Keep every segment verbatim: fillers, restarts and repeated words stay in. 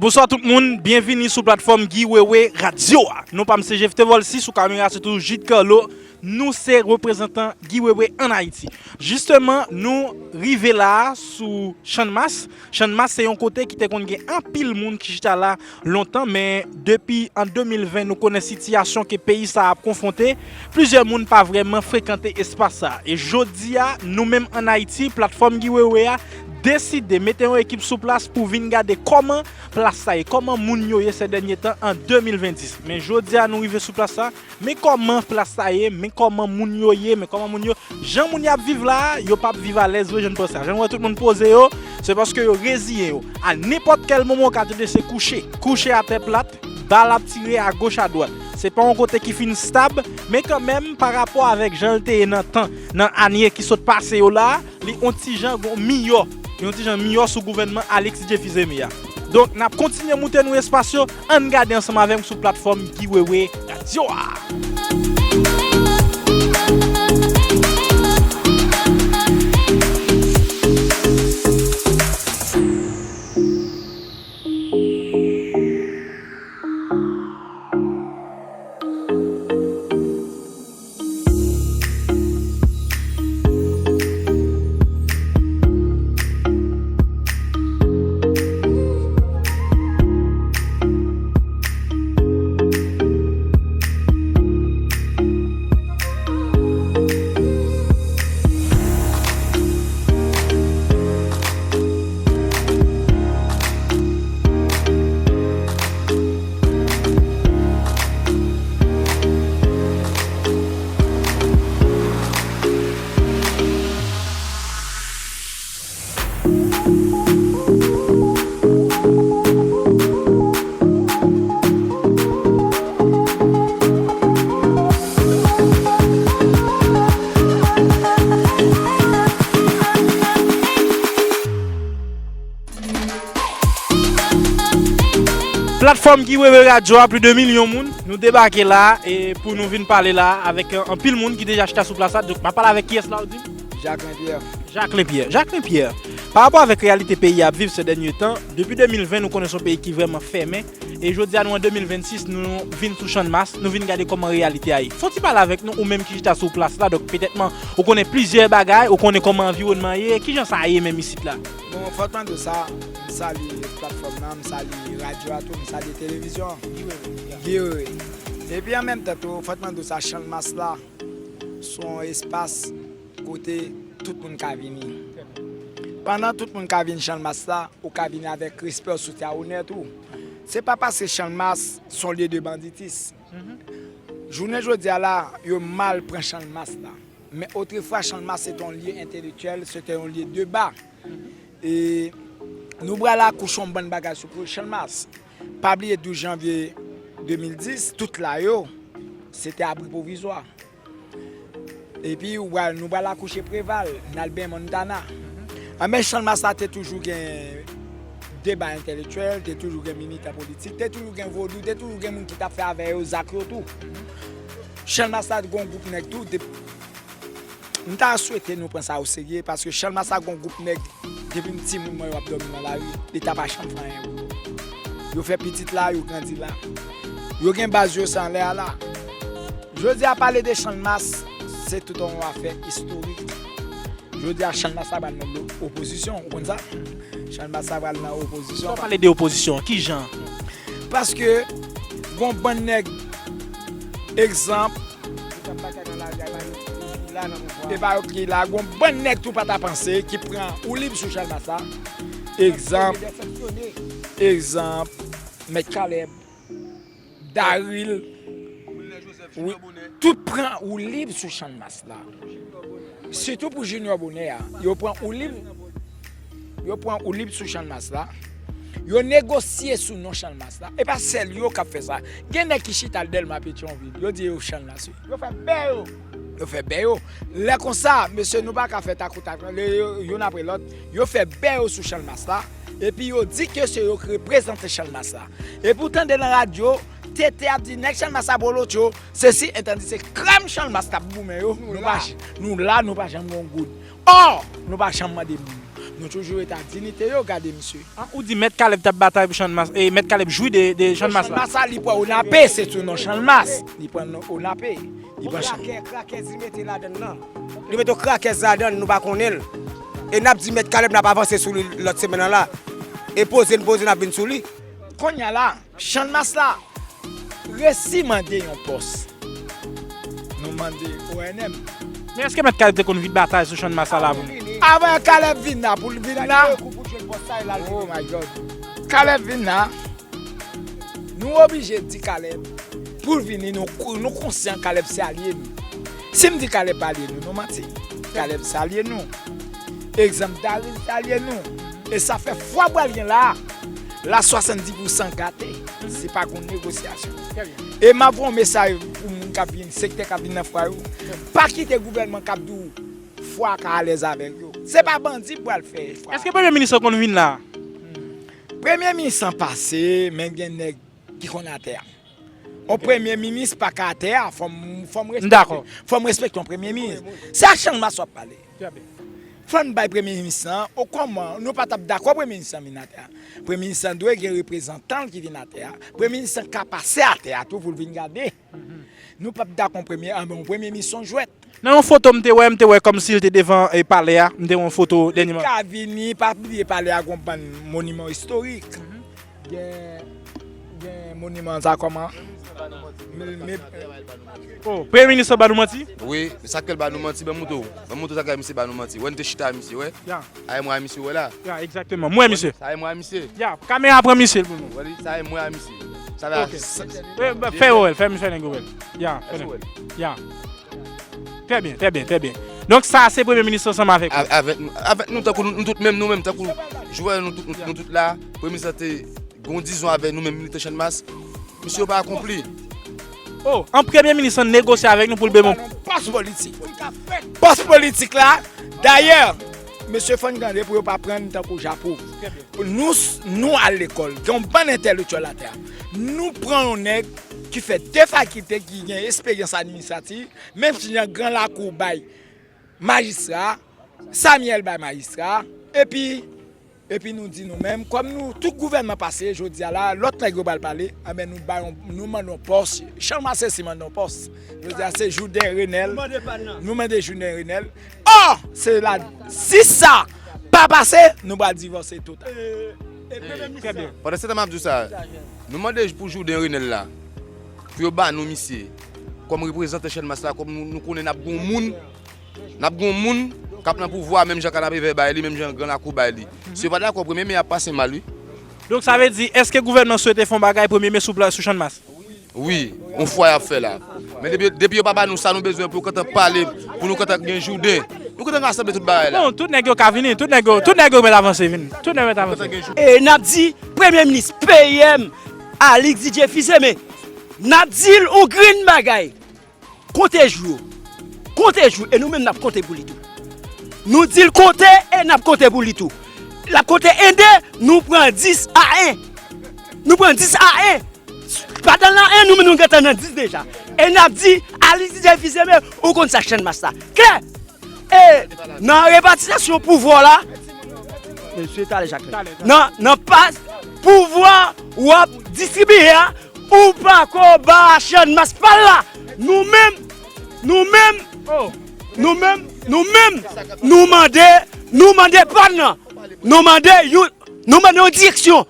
Bonswa tout moun, byenvini sou platfòm Guy Wewe Radio a. Non pa m se Jephté Volcy, sou kamera se toujou Jude Carlo. Nou se reprezantan Guy Wewe ann Ayiti. Jisteman, nou rive la a sou Channmas. Channmas se yon kote ki te konn gen anpil moun ki chita la lontan, men depi an de mil ven, nou konnen sitiyasyon ke peyi sa a ap konfwonte, plizyè moun pa vrèman frekante espas sa a. E jodi a, nou menm ann Ayiti, platfòm Guy Wewe a deside mete yon ekip sou plas pou vin gade kòman plas sa ye, kòman moun yo ye sèdènye tan an de mil venn sis. Men jodi a, nou rive sou plas sa, men kòman plas sa ye, men kòman moun yo ye, men kòman moun yo, jan moun y ap viv la a, yo p ap viv alèz vre jan n panse a. Jan n wè tout moun poze yo, se paske yo reziyen yo. A nenpòt kèl moman, w ka tande se kouche, kouche atè plat, bal ap tire agoch adwat. Se pa yon kote ki fin stab, men kanmenm, pa rapò avèk jan l te ye nan tan, nan ane ki sot pase yo la a, li on ti jan gon miyò, li on ti jan miyò sou gouvènman Alexis Djephis Aimé a. Donk, n ap kontinye moute nou espas yo, ann gade ansanm avè m sou platfòm Guy Wewe Radio a. Platfòm Guy Wewe Radio a, plis de milyon moun, nou debake la e pou nou vin pale la avèk, euh, anpil moun ki deja chita sou plas la. Donk, m ap pale avèk kiyès la, ou di m? Jacquelin Pierre. Jacquelin Pierre. Jacquelin Pierre, pa rapò avèk reyalite peyi a ap viv sèdènye tan, depi de mil ven, nou konnen se yon peyi ki vrèman fèmen. E jodi a, nou an de mil venn sis, nou vin sou Channmas, nou vin gade kòman reyalite a ye. Fè yon ti pale avèk nou, ou menm ki chita sou plas la, donk petètman, ou konnen plizyè bagay, ou konnen kòman anviwònman ye, kijan sa ye menm isit la? Bon, fòtman di w sa, m salye platfòm nan, m salye radyo a tou, m salye televizyon an. Guy Wewe. Epi an menm tan tou, fòtman di w sa, Channmas la, se yon espas kote tout moun ka vini. Pandan tout moun ka vin Channmas la, ou ka vini avèk respè w sou tè a, onè tou. Se pa paske Channmas se yon lye de banditis. Jounen jodi a la, yo mal pran Channmas la. Men otrefwa, Channmas se te yon lye entèlektyèl, se te yon lye deba. E nou pral akouche yon bann bagay sou Channmas. Pa bliye douz janvye de mil dis, tout la yo, se te abri pwovizwa. Epi ou pral, nou pral akouche Preval, n al benyen Montana. Anben, Channmas la te toujou gen deba entèlektyèl, te toujou gen militan politik, te toujou gen vodou, te toujou gen moun ki t ap fè avè yo zak yo tou. Channmas la te gen yon gwoup nèg tou, te, m ta swete nou pran sa oserye, paske Channmas la gen yon gwoup nèg, depi m timoun, mwen yo ap dòmi nan lari, Leta pa janm fè anyen pou yo. Yo fè pitit la, yo grandi la. Yo gen baz yo, se anlè a la. Jodi a, pale de Channmas, se tout yon afè istorik. Jodi a, Channmas la pral nan lo-, opozisyon, ou konn sa? Channmas la pral nan opozisyon. Lè w pale de opozisyon, ki jan? Paske, gon bann nèg, egzanp, e pa yo ki la, gon bann nèg tou pa ta panse, ki pran woulib sou Channmas la. Egzanp, egzanp, Mèt Caleb, Daril, wi, tout pran woulib sou Channmas la. Sitou pou Junior Bonheur a. Yo pran woulib, yo pran woulib sou Channmas la. Yo negosye sou non Channmas la. E pa sèl yo k ap fè sa. Gen nèg ki chita Dèlma, Petyonvil. Yo di yo Channmas, wi. Yo fè bè yo. Yo fè bè yo. Lè konsa, mesye, nou pa ka fè takotak. Lè yo, youn apre lòt, yo fè bè yo sou Channmas la. Epi yo di ke se yo k reprezante Channmas la. Epi w tande nan radyo, T T ap di, "Nèg Channmas la bolo tyo, sesi, etandise krèm Channmas k ap goumen yo, nou pa, nou la, nou pa janm gen yon goud. Ò, nou pa janm mande moun." Nou toujou rete ak diyite yo, gade misye. An, ou di Mèt Kalèb t ap batay pou Channmas, e Mèt Kalèb jwi de, de Channmas la. Channmas la, li pran Onape, se sou non Channmas. Li pran non Onape. Li pran Channmas. Krakè, krakè, li mete ladann nan. Li mete yon krakè ladann, nou pa konnen l. E n ap di Mèt Kalèb n ap avanse sou li lòt semèn nan la. E poze n poze n ap vin sou li. Kounye a la, Channmas la resi mande yon pòs. Nou mande O N M. Men èske Mèt Kalèb te konn vin batay sou Channmas la pou nou? Avan Kalèb vin la, pou l vin la. Oh my God. Kalèb vin la. Nou oblije di Kalèb pou l vini, nou, nou konsyan Kalèb se alye nou. Si m di Kalèb pa alye nou, nou manti. Kalèb se alye nou. Egzanp, Darius se alye nou. E sa fè fwa pral gen la. La swasanndis pousan gate. Se pa gon negosyasyon. E m ap voye yon mesaj pou moun k ap vin, sektè k ap vin nan fwa yo. Pa kite gouvènman k ap di w fwa ka alèz avèk yo. Se pa bandi k pral fè fwa. Èske premye minis lan konn vin la? Premye minis lan pase, men gen nèg ki konn atè a. On premye minis pa ka atè a, fò m, fò m respekte, fò m respekte on premye minis. Se ak Channmas w ap pale. Fò n bay premye minis lan, o kòman, nou pa t ap dakò premye minis lan vin atè a. Premye minis lan dwe gen reprezantan l ki vin atè a. Premye minis lan ka pase atè a tou pou l vin gade. Nou p ap dakò premye, anben, premye minis se yon jwèt. Nan yon foto m te wè, m te wè kòmsi l te devan, e, palè a, m te wè yon foto dènyèman. Ka vini, pa bliye palè a gon bann moniman istorik. Gen, gen moniman sa kòman? Oh, premye minis lan ba nou manti? Wi, sa k fè l ba nou manti, ban m montre w. Ban m montre w sa k fè misye ba nou manti. Wè n te chita misye, wè. Ya. Sa e mwen a misye, wè la. Ya, egzakteman. Mwen misye. Sa e mwen a misye. Ya, kamera pran misye l pou nou. Wè li, sa e mwen a misye. Sa la. Ok. Fè wè, fè misye nèg wè. Ya, fè nèg. Ya. Trè byen, trè byen, trè byen. Donk sa se premye minis ansanm avèk ou. Avèk nou, avèk nou tankou nou, nou tout menm, nou menm tankou jwè, nou tout, nou, nou tout la. Premye minis lan te gen yon dizon avèk nou menm militan Channmas. Misye yo pa akonpli. Oh, an premye minis lan negosye avèk nou pou l bay bon pòs politik. Pòs politik la, dayè, mesye fò n gade pou yo pa pran n tankou Japon. Nou, nou al lekòl, gen yon bann entèlektyèl atè a. Nou pran yon nèg ki fè de fakilte, ki gen esperyans administrativ, menm jan Gran Lakou bay majistra, Samyèl bay majistra, epi, epi nou di nou menm, kòm nou, tout gouvènman pase, jodi a la, lòt nèg yo pral pale, anben nou bay yon, nou mande yon pòs, Channmas se si mande yon pòs. Jodi a se Jouden Renèl, nou mande Jouden Renèl. Ò, se la, si sa pa pase, nou pral divòse total. Trè byen. Pandan se tan m ap di w sa, nou mande pou Jouden Renèl la, pou yo ba nou misye, kòm reprezantan Channmas la, kòm nou, nou konnen n ap gen yon moun, n ap gen yon moun k ap nan pouvwa, menm jan Kanapevè bay li, menm jan Gran Lakou bay li. Si yo pa dakò, premye me ap pase mal, wi. Donk sa vle di, èske gouvènman swete fè yon bagay premye me sou plas, sou Channmas? Wi, yon fwa y ap fè la. Men depi, depi yo pa ba nou sa nou bezwen pou nou gentan pale, pou nou gentan gen Jouden. Nou gentan rasanble tout bagay la. Bon, tout nèg yo ka vini, tout nèg yo, tout nèg yo mèt avanse vini. Tout nèg mèt avanse. E n ap di, premye minis, P M, Alix Didier Fils-Aimé, n ap di l yon grenn bagay. Konte jou yo. Konte jou, e nou menm n ap konte pou li tou. Nou di l konte e n ap konte pou li tou. L ap konte en de, nou pran dis a en. Nou pran dis a en. Pandan l nan en, nou menm nou gentan nan dis deja. E n ap di, Alix Didier Fils-Aimé, ou konn sa Channmas la. Klè! E nan repatisasyon pouvwa la, mesye, talè Jacqueline. Nan, nan pa pouvwa w ap distribiye a, ou pa ko ba Channmas pa l la. Nou menm, nou menm, nou menm, nou menm, nou mande, nou mande pa n nan. Nou mande yon, nou mande yon direksyon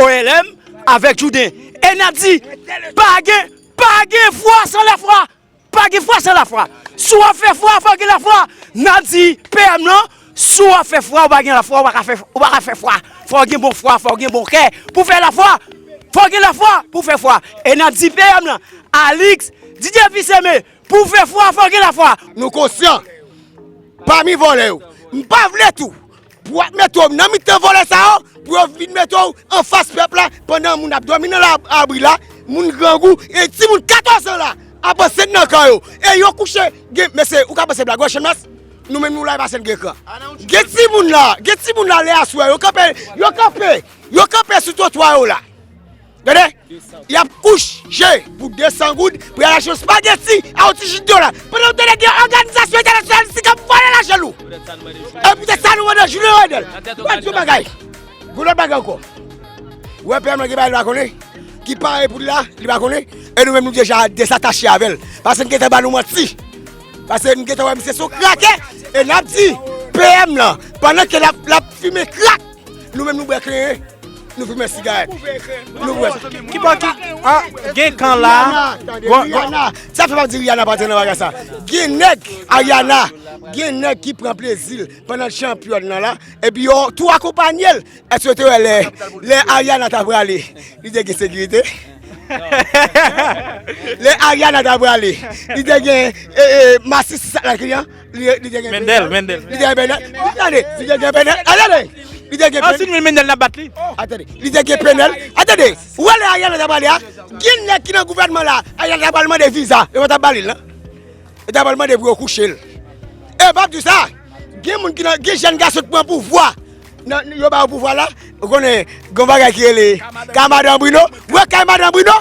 O L M avèk Jouden. E n ap di, pa gen, pa gen fwa san lafwa. Pa gen fwa san lafwa. Si w ap fè fwa, fò gen lafwa. N ap di P M lan, si w ap fè fwa, ou pa gen lafwa, ou pa ka fè, ou pa ka fè fwa. Fò gen bon fwa, fò gen bon kè. Pou fè lafwa, fò gen lafwa pou fè fwa. E n ap di P M lan, Alix, Didier Fils-Aimé, pou fè fwa, fò gen lafwa. Nou konsyan, pami vòlè yo, m pa vle tou pou w ap mete w nan mitan vòlè sa yo, pou yo vin mete w anfas pèp la, pandan moun ap dòmi nan la, abri la, moun grangou, e timoun katòz an la, ap ansanm nan kay yo, e yo kouche, gen, mesye, ou ka panse blag wè Channmas? Nou menm nou la, e pa sèl gen kran. Gen timoun la, gen timoun la, lè aswè, yo kanpe, yo kanpe, yo kanpe sou twotwa yo la. Tande? Y ap kouche pou de san goud, pou y al achte yon spageti a yon ti jis dola. Pandan w tande gen òganizasyon entènasyonalistik k ap vòlè lajan nou. E poutèt sa nou mande Julien Rodel. Mwen di yon bagay. Gon lòt bagay ankò. Ou wè P M nan gen bagay li pa konnen, ki pare pou l la, li pa konnen. E nou menm nou deja dezatache avè l. Paske n gentan ba nou manti. Paske n gentan wè misye se yon krakè. E n ap di P M nan, pandan ke l ap, l ap fimen krak, nou menm nou bwè klenyen, nou fimen sigarèt. Nou bwè. Ki bò ki, ah, gen kan la. Rihanna, tande, Rihanna. Sa fè m ap di Rihanna pa t nan bagay sa. Gen nèg, Ariana, gen nèg ki pran plezi l pandan l chanpyòn nan la. Epi yo tou akonpanye l. Èske w te wè lè, lè Ariana ta prale, li te gen sekirite? Lè Ariana ta prale, li te gen, e, e, masis sa la kliyan, li, li te gen Mendel, Mendel. Li te gen Mendel. Atande, li te gen Mendel. Atande. Li te gen Mendel. Atande. Li te gen Mendel nan bat li. Atande. Li te gen Mendel. Atande. Ou wè lè Ariana ta prale a? Gen nèg ki nan gouvènman la, Ariana ta pral mande viza. Yo pa ta ba li l, non. Yo ta pral mande pou yo kouche l. E pa di sa, gen moun ki nan, gen jèn gason ki pran pouvwa. Nan, yo ba yo pouvwa la, ou konnen, gen yon bagay ki rele kay madan Brino. Ou wè kay madan Brino,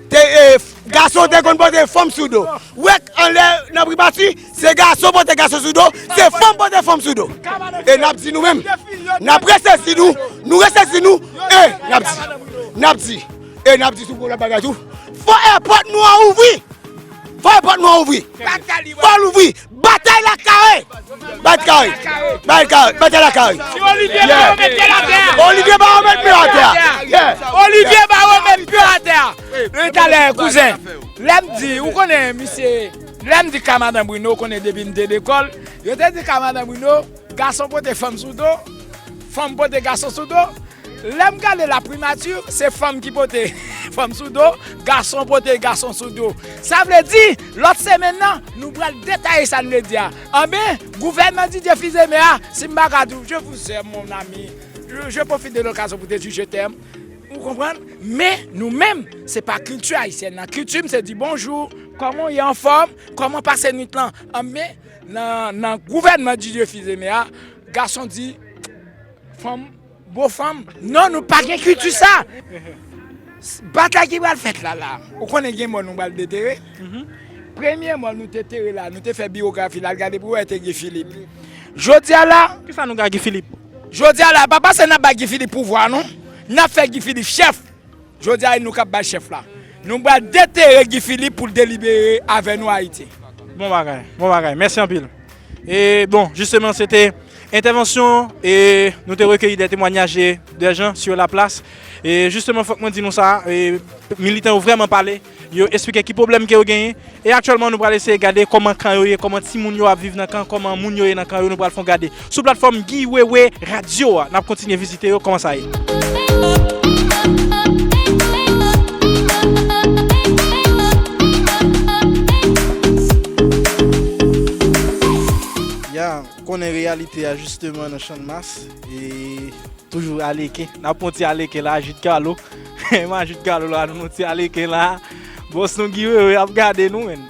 te, e, gason te konn pote fanm sou do. Ou wè anlè nan primati, se gason pote gason sou do, se fanm pote fanm sou do. E n ap di nou menm, n ap resezi nou, nou resezi nou, e n ap di, n ap di, e n ap di tou pou lòt bagay tou. Fò èpòt nou an ouvri. Fò èpòt nou an ouvri. Fò l ouvri. Batay la kare. Batay kare. Batay kare. Batay la kare. Si Olivier Barreau mete l atè. Olivier Barreau met pye atè. Yeah. Olivier Barreau met pye atè. Men talè, kouzen, lè m di, ou konnen, misye, lè m di kay madan Brino, ou konnen depi m te lekòl, yo te di kay madan Brino, gason pote fanm sou do, fanm pote gason sou do. Lè m gade la primati, se fanm ki pote fanm sou do, gason pote gason sou do. Sa vle di, lòt semèn nan, nou pral detaye sa n vle di a. Anben, gouvènman Didier Fils-Aimé a, si m pa ka di w, je vous aime, mon ami. Je, je profite de l'occasion pour te dire je t'aime. Ou konprann? Men, nou menm, se pa kilti ayisyèn nan. Kilti m, se di bonjou, kòman w ye, anfòm, kòman pase nwit lan? Anben, nan, nan gouvènman Didier Fils-Aimé a, gason di, fanm, bo fanm. Non, nou pa gen kilti sa. Batay ki pral fèt la, la, ou konnen gen mò nou pral detere. Premye mò nou te tere la, nou te fè biyografi l, al gade pou wè te Guy Philippe. Jodi a la, kisa nou gen ak Guy Philippe? Jodi a la, pa paske n ap bay Guy Philippe pouvwa, non. N ap fè Guy Philippe chèf. Jodi a, e nou k ap bay chèf la. Nou pral detere Guy Philippe pou l delibere avè nou Ayiti. Bon bagay, bon bagay. Mèsi anpil. E bon, jisteman, se te entèvansyon, e nou te rekeyi de temwanyaj de jan sur la place. E jisteman, fòk mwen di nou sa, e militan yo vrèman pale, yo esplike ki pwoblèm ke yo genyen. E aktyèlman, nou pral eseye gade kòman kan yo ye, kòman timoun yo ap viv nan kan, kòman moun yo ye nan kan yo, nou pral fè yon gade. Sou platfòm Guy Wewe Radio a, n ap kontinye vizite yo, kòman sa ye. Ya, konnen reyalite a jisteman nan Channmas, e toujou aleken. N ap pran ti aleken la, Jude Carlo. Eman Jude Carlo la, nou pran ti aleken la. Bòs nou Guy Wewe ap gade nou, menn.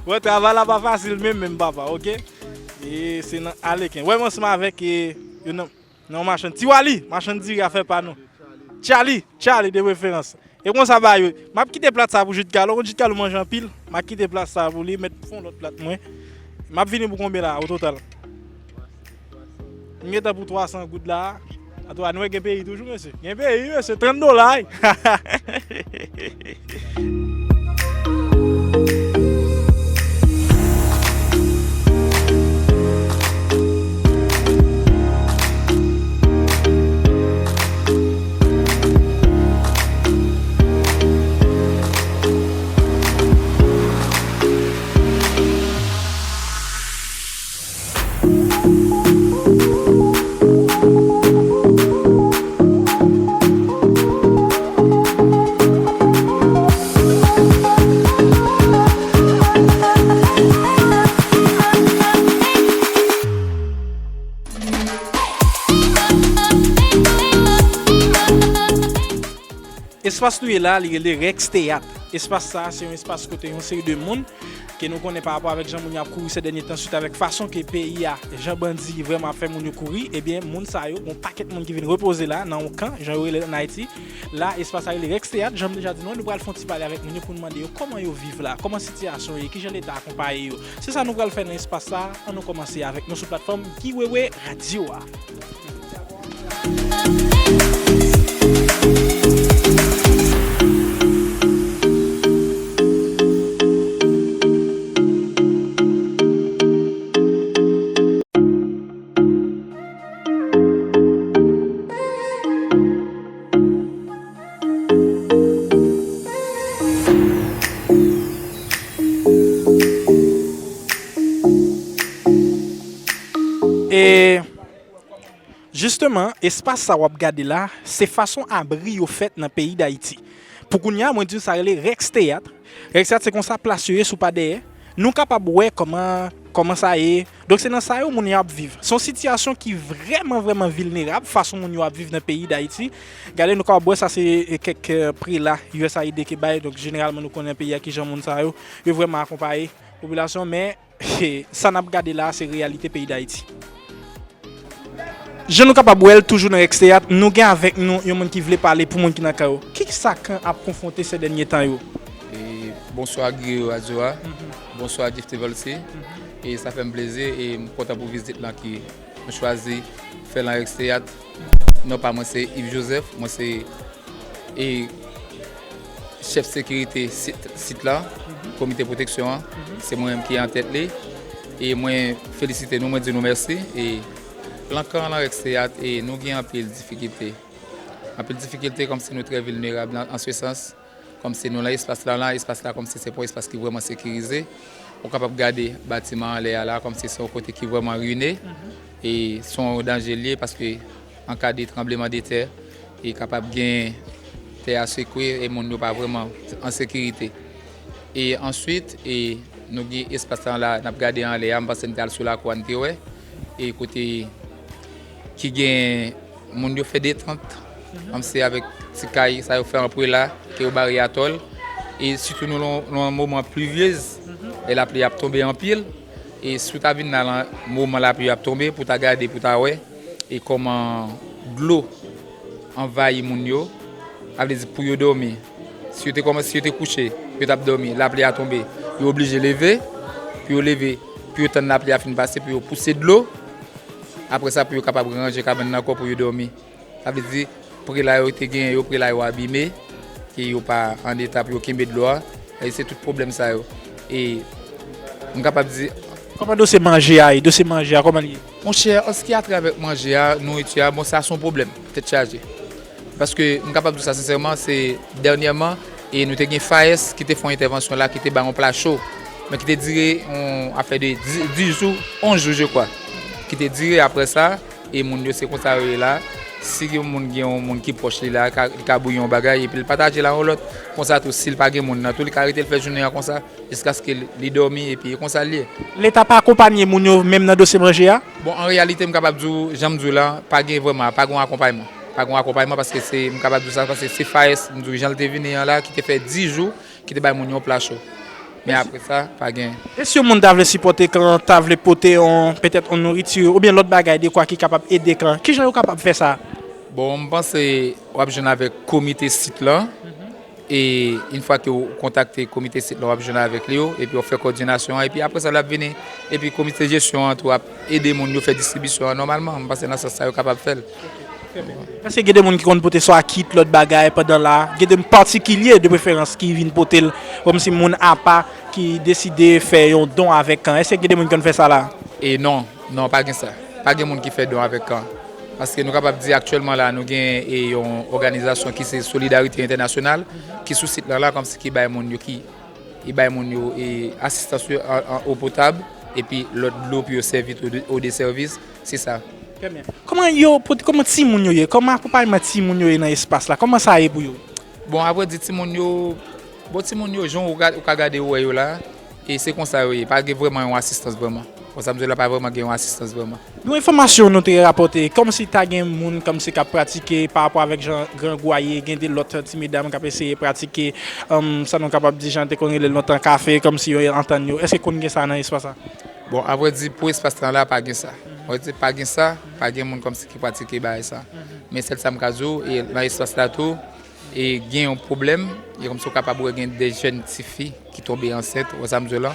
Bon, travay la pa fasil menm, menm, papa, oke? E se nan aleken. Wè, m ansanm avèk, e, yo nan, nan machann. Ti Wally, machann diri a fè pa nou. Charlie, Charlie de preferans. E konsa ba yo. M ap kite plat sa pou Jude Carlo. Jude Carlo manje anpil. M ap kite plat sa pou li, mèt fè yon lòt plat mwen. M ap vini pou konbyen la, o total? M gentan pou twa san goud la. Antouka, nou wè gen peyi toujou, mesye. Gen peyi, mesye. Trant dola, wi. Espas nou ye la, li rele Rex Teyat. Espas sa a, se yon espas kote yon seri de moun, ke nou konnen pa rapò avèk jan moun yo ap kouri se dènye tan, swit avèk fason ke peyi a, jan bandi vrèman ap fè moun yo kouri, ebyen, moun sa yo, gon pakèt moun ki vin repoze la, nan yon kan, jan yo rele l ann Ayiti. La, espas la rele Rex Théâtre, jan m deja di nou, nou pral fè yon ti pale avèk moun yo pou n mande yo kòman yo viv la, kòman sitiyasyon ye, kijan Leta akonpaye yo. Se sa nou pral fè nan espas sa, ann nou kòmanse avèk nou sou platfòm Guy Wewe Radio a. E Jisteman, espas sa w ap gade la, se fason abri yo fèt nan peyi Dayiti. Pou kounye a, mwen di w sa rele Rex Teyat. Rex Teyat se konsa plas yo ye sou pa dèyè. Nou kapab wè kòman, kòman sa ye. Donk se nan sa yo moun yo ap viv. Se yon sitiyasyon ki vrèman, vrèman vilnerab, fason moun yo ap viv nan peyi Dayiti. Gade, nou kapab wè sa se, e, kèk, e, prela U S A I D ki bay. Donk jeneralman nou konnen peyi a kijan moun sa yo, yo vrèman akonpaye popilasyon, men sa n ap gade la a, se reyalite peyi Dayiti. Jan nou kapab wè l, toujou nan Rex Teyat, nou gen avèk nou yon moun ki vle pale pou moun ki nan kay yo. Ki sa kan ap konfwonte se dènye tan yo? E, bonswa, Guy Radio a. Bonswa, Jeff Tevalse. E sa fè m plezi e m kontan pou vizit lan ki nou chwazi fè lan Rex Teyat. Non pa mwen se Yves Joseph, mwen se e chèf sekirite sit, sit la, komite pwoteksyon an, se mwen menm ki an tèt li. E mwen felisite nou, mwen di nou mèsi. E lan kan lan Rex Teyat, e nou gen anpil difikilte. Anpil difikilte, kòmsi nou trè vilnerab an, an se sans. Kòmsi nou lan espas la, lan espas la, kòmsi se pa yon espas ki vrèman sekirize. Ou kapab gade batiman anlè a la, kòmsi se yon kote ki vrèman rine. E se yon danje l ye, paske an ka de tranbleman de tè, e kapab gen tè a sekwe e moun yo pa vrèman an sekirite. E answit, e nou gen espas lan la, n ap gade anlè a, m panse n te al sou lakou a, n te wè, e kote ki gen moun yo fè detant, kòmsi avèk ti kay sa yo fè an prela, ke yo bare atòl, e sitou nou lan, lan moman plivyez, e lapli ap tonbe anpil, e si w ta vin la lan moman lapli ap tonbe, pou w ta gade, pou w ta wè, e kòman dlo anvayi moun yo, sa vle di pou yo dòmi. Si yo te kòmanse, si yo te kouche, yo t ap dòmi, lapli a tonbe, yo oblije leve, pou yo leve, pou yo tann lapli a fin pase, pou yo pouse dlo, apre sa, pou yo kapab ranje kabann nan ankò pou yo dòmi. Sa vle di, prela yo te genyen yo, prela yo abime, ke yo pa an eta pou yo kenbe dlo a, e se tout pwoblèm sa yo. E m kapab di, kòman dosye manje a ye? Dosye manje a, kòman l ye? Monchè, an se ki a travè manje a, nouriti a, bon, sa se yon pwoblèm, tèt chaje. Paske m kapab di w sa sensèman, se dènyèman, e nou te gen FAES ki te fè yon entèvansyon la, ki te bay yon pla cho, men ki te dire yon afè de dis, dis jou, onz jou, je crois, ki te dire apre sa, e moun yo se konsa yo ye la. Si yon moun gen yon moun ki pwòch li la, ka, li ka bouyi yon bagay, epi l pataje l a yon lòt, konsa tou, si l pa gen moun nan tou, li ka rete l fè jounen an konsa. Jiskaske li dòmi epi e konsa l ye. Leta pa akonpanye moun yo menm nan dosye manje a? Bon, an reyalite, m kapab di w, jan m di w la, pa gen vrèman, pa gen yon akonpayman. Pa gen yon akonpayman paske se, m kapab di w sa, paske se FAES, m di w, jan l te vini an la, ki te fè dis jou, ki te bay moun yon pla cho. Men apre sa, pa gen. E si yon moun ta vle sipòte kan, ta vle pote yon, petèt yon nouriti, oubyen lòt bagay dekwa ki kapab ede kan, kijan yo kapab fè sa? Bon, m panse w ap jwenn avèk komite sit lan. E yon fwa ke w kontakte komite sit la, w ap jwenn avèk li yo, epi w ap fè kòdinasyon an, epi apre sa, l ap vini. Epi komite jesyon an tou ap ede moun yo fè distribisyon an nòmalman. M panse nan sans sa, yo kapab fè l. Èske gen de moun ki konn pote swa kit, lòt bagay pandan la? Gen de patikilye, de preferans, ki vin pote l, kòmsi moun apa ki deside fè yon don avèk kan? Èske gen de moun ki konn fè sa la? E non, non, pa gen sa. Pa gen moun ki fè don avèk kan. Paske nou kapab di aktyèlman la, nou gen, e, yon òganizasyon ki se Solidarite Entènasyonal, ki sou sit lan la, kòmsi ki bay moun yo, ki, e, bay moun yo, e, asistans yo an, an eau potable, epi lòt dlo pou yo sèvi tou de, eau de service, se sa. Trè byen. Kòman yo, kòman timoun yo ye? Kòman akonpayman timoun yo ye nan espas la? Kòman sa ye pou yo? Bon, avrèdi, timoun yo, bon, timoun yo, jan ou ka, ou ka gade, ou wè yo la, E se konsa yo ye, pa gen vrèman yon asistans vrèman. Bon, sa m di w la, pa vrèman gen yon asistans vrèman. Yon enfòmasyon nou te rapòte, kòmsi ta gen moun kòmsi k ap pratike pa rapò avèk jan grangou a ye, gen de lòt ti medam k ap eseye pratike, um, sa nou kapab di jan te konn rele l lontan kafe, kòmsi yo antann yo. Èske konn gen sa nan espas la? Bon, avrèdi, pou espas lan la, pa gen sa. Avrèdi, pa gen sa, pa gen moun kòmsi ki pratike bagay sa. Men sèl sa m ka di w, e nan espas la tou, e gen yon pwoblèm, e kòmsi w kapab wè gen de jèn tifi ki tonbe ansent, ou wè sa m di w la?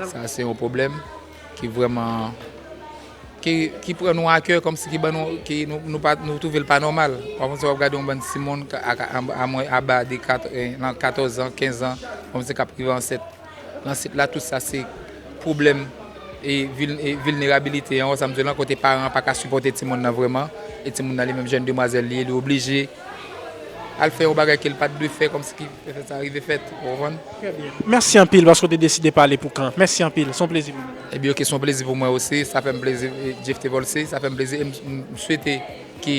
Sa se yon pwoblèm ki vrèman, ki, ki pran nou a kè, kòmsi ki ban nou, ki nou, nou pa, nou twouve l pa nòmal. Ou konprann, w ap gade yon bann timoun ka, a, a, a, a mwen, aba de kat, eh, nan katòz an, kenz an, kòmsi k ap rive ansent. Nan sit la, tout sa se pwoblèm e vil-, e vilnerabilite an, ou wè sa m di w la, kote paran an pa ka sipòte timoun nan vrèman, e timoun nan li menm jèn demwazèl li ye, li oblije al fè yon bagay ke l pa t dwe fè, kòmsi ki fè sa rive fèt, ou konprann? Trè byen. Mèsi anpil paske w te deside pale pou kan. Mèsi anpil, se yon plezi pou mwen. Ebyen, oke, se yon plezi pou mwen osi, sa fè m plezi, e, Jeff T Volcy, sa fè m plezi, e m, m, m swete ke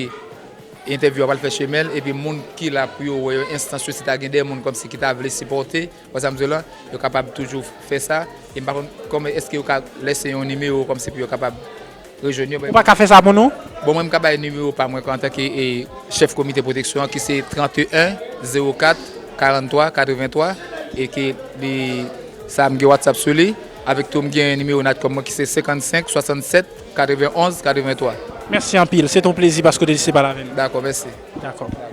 entèvyou a pral fè chemen l, epi moun ki la pou yo wè yo, enstans yo, si ta gen de moun kòmsi ki ta vle sipòte, ou wè sa m di w la, yo kapab toujou fè sa, e m pa konn kòman, èske yo ka lèse yon nimewo kòmsi pou yo kapab rejwenn yo. Ou pa ka fè sa pou nou? Bon, mwen, m ka bay nimewo pa mwen antanke, e, chèf komite pwoteksyon an, ki se trant e en, zewo kat, karant twa, katreventwa, e ke li, sa, m gen WhatsApp sou li, avèk tou, m gen nimewo Natcom mwen ki se senkannsenk, swasannsèt, katrevenonz, katreventwa. Mèsi anpil. Se te yon plezi paske w te deside pale avè nou. Dakò, mèsi. Dakò.